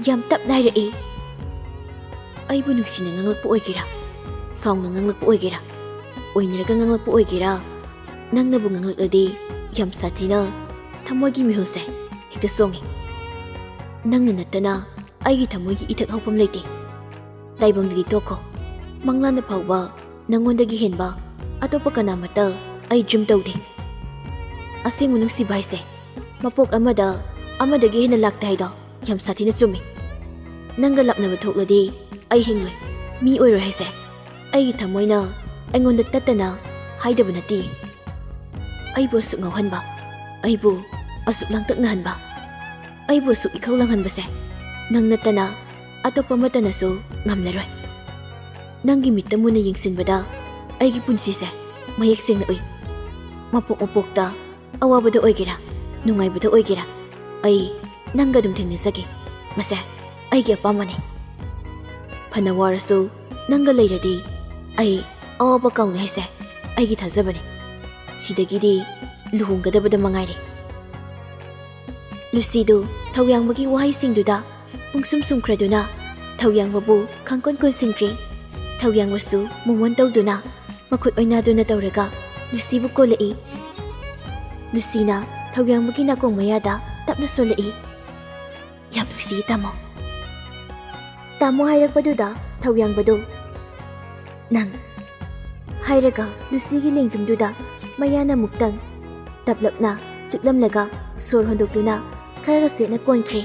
ꯌꯥꯝ ꯇꯞꯅ ꯍꯥꯏꯔꯛꯏ, "ꯑꯩꯕꯨ ꯅꯨꯡꯁꯤꯅ ꯉꯥꯡꯂꯛꯄ ꯑꯣꯏꯒꯦꯔꯥ, ꯁꯥꯎꯅ ꯉꯥꯡꯂꯛꯄ ꯑꯣꯏꯒꯦꯔꯥ, ꯑꯣꯏꯅꯔꯒ ꯉꯥꯡꯂꯛꯄ ꯑꯣꯏꯒꯦꯔꯥ, ꯅꯪꯅꯕꯨ ꯉꯥꯡꯂꯛꯂꯗꯤ ꯌꯥꯝ ꯁꯥꯊꯤꯅ ꯊꯃꯣꯏꯒꯤ ꯃꯤꯍꯨꯜꯁꯦ ꯍꯦꯛꯇ ꯆꯣꯡꯉꯤ꯫ ꯅꯪꯅ ꯅꯠꯇꯅ ꯑꯩꯒꯤ ꯊꯃꯣꯏꯒꯤ ꯏꯊꯛ ꯍꯧꯐꯝ ꯂꯩꯇꯦ꯫ ꯇꯥꯏꯕꯪꯗꯗꯤ ꯇꯣꯛꯈꯣ, ꯃꯪꯂꯥꯟꯗ ꯐꯥꯎꯕ ꯅꯪꯉꯣꯟꯗꯒꯤ ꯍꯦꯟꯕ ꯑꯇꯣꯞꯄ ꯀꯅꯥꯃꯠꯇ ꯑꯩ ꯗ꯭ꯔꯤꯝ ꯇꯧꯗꯦ꯫ ꯑꯁꯦꯡꯕ ꯅꯨꯡꯁꯤꯕ ꯍꯥꯏꯁꯦ ꯃꯄꯣꯛ ꯑꯃꯗ ꯑꯃꯗꯒꯤ ꯍꯦꯟꯅ ꯂꯥꯛꯇꯦ ꯍꯥꯏꯗꯣ ꯌꯥꯝ ꯁꯥꯊꯤꯅ ꯆꯨꯝꯃꯤ꯫ ꯅꯪꯒ ꯂꯥꯞꯅꯕ ꯊꯣꯛꯂꯗꯤ ꯑꯩ ꯍꯤꯡꯂꯣꯏ, ꯃꯤ ꯑꯣꯏꯔꯣꯏ ꯍꯥꯏꯁꯦ ꯑꯩꯒꯤ ꯊꯃꯣꯏꯅ ꯑꯩꯉꯣꯟꯗ ꯇꯠꯇꯅ ꯍꯥꯏꯗꯕ ꯅꯠꯇꯦ꯫ ꯑꯩꯕꯨ ꯑꯁꯨꯛ ꯉꯥꯎꯍꯟꯕ, ꯑꯩꯕꯨ ꯑꯁꯨꯛ ꯂꯥꯡꯇꯛꯅꯍꯟꯕ, ꯑꯩꯕꯨ ꯑꯁꯨꯛ ꯏꯈꯧ ꯂꯪꯍꯟꯕꯁꯦ ꯅꯪ ꯅꯠꯇꯅ ꯑꯇꯣꯞꯄ ꯑꯃꯠꯇꯅꯁꯨ ꯉꯝꯂꯔꯣꯏ꯫ ꯅꯪꯒꯤ ꯃꯤꯠꯇ ꯃꯨꯟꯅ ꯌꯦꯡꯁꯤꯟꯕꯗ ꯑꯩꯒꯤ ꯄꯨꯟꯁꯤꯁꯦ ꯃꯌꯦꯛ ꯁꯦꯡꯅ ꯎꯏ꯫ ꯃꯄꯣꯛ ꯃꯄꯣꯛꯇ ꯑꯋꯥꯕꯗ ꯑꯣꯏꯒꯦꯔꯥ, ꯅꯨꯡꯉꯥꯏꯕꯗ ꯑꯣꯏꯒꯦꯔꯥ, ꯑꯩ ꯅꯪꯒ ꯑꯗꯨꯝ ꯊꯦꯡꯅꯖꯒꯦ꯫ ꯃꯁꯦ ꯑꯩꯒꯤ ꯑꯄꯥꯝꯕꯅꯤ꯫ ꯐꯅ ꯋꯥꯔꯁꯨ ꯅꯪꯒ ꯂꯩꯔꯗꯤ ꯑꯩ ꯑꯋꯥꯕ ꯀꯥꯎꯅꯤ ꯍꯥꯏꯁꯦ ꯑꯩꯒꯤ ꯊꯥꯖꯕꯅꯤ꯫ ꯁꯤꯗꯒꯤꯗꯤ ꯂꯨꯍꯣꯡꯒꯗꯕꯗ ꯃꯉꯥꯏꯔꯦ꯫" ꯂꯨꯁꯤꯗꯨ ꯊꯧꯌꯥꯡꯕꯒꯤ ꯋꯥꯍꯩꯁꯤꯡꯗꯨꯗ ꯄꯨꯡꯁꯨꯝ ꯁꯨꯝꯈ꯭ꯔꯗꯨꯅ ꯊꯧꯌꯥꯡꯕꯕꯨ ꯈꯪꯀꯣꯟ ꯀꯣꯟꯁꯤꯟꯈ꯭ꯔꯦ꯫ ꯊꯧꯌꯥꯡꯕꯁꯨ ꯃꯣꯃꯣꯟ ꯇꯧꯗꯨꯅ ꯃꯈꯨꯠ ꯑꯣꯏꯅꯥꯗꯨꯅ ꯇꯧꯔꯒ ꯂꯨꯁꯤꯕꯨ ꯀꯣꯜꯂꯛꯏ꯫ ꯂꯨꯁꯤꯅ ꯊꯧꯌꯥꯡꯕꯒꯤ ꯅꯥꯀꯣꯡ ꯃꯌꯥꯗ ꯇꯞꯅ ꯁꯣꯜꯂꯛꯏ, "ꯌꯥꯝ ꯅꯨꯡꯁꯤꯌꯦ ꯇꯥꯃꯣ꯫" ꯇꯥꯃꯣ ꯍꯥꯏꯔꯛꯄꯗꯨꯗ ꯊꯧꯌꯥꯡꯕꯗꯨ, "ꯅꯪ?" ꯍꯥꯏꯔꯒ ꯂꯨꯁꯤꯒꯤ ꯂꯦꯡꯖꯨꯝꯗꯨꯗ ꯃꯌꯥꯅ ꯑꯃꯨꯛꯇꯪ ꯇꯞꯂꯞꯅ ꯆꯤꯛꯂꯝꯂꯒ ꯁꯣꯔ ꯍꯣꯟꯗꯣꯛꯇꯨꯅ ꯈꯔꯒ ꯁꯦꯠꯅ ꯀꯣꯟꯈ꯭ꯔꯦ꯫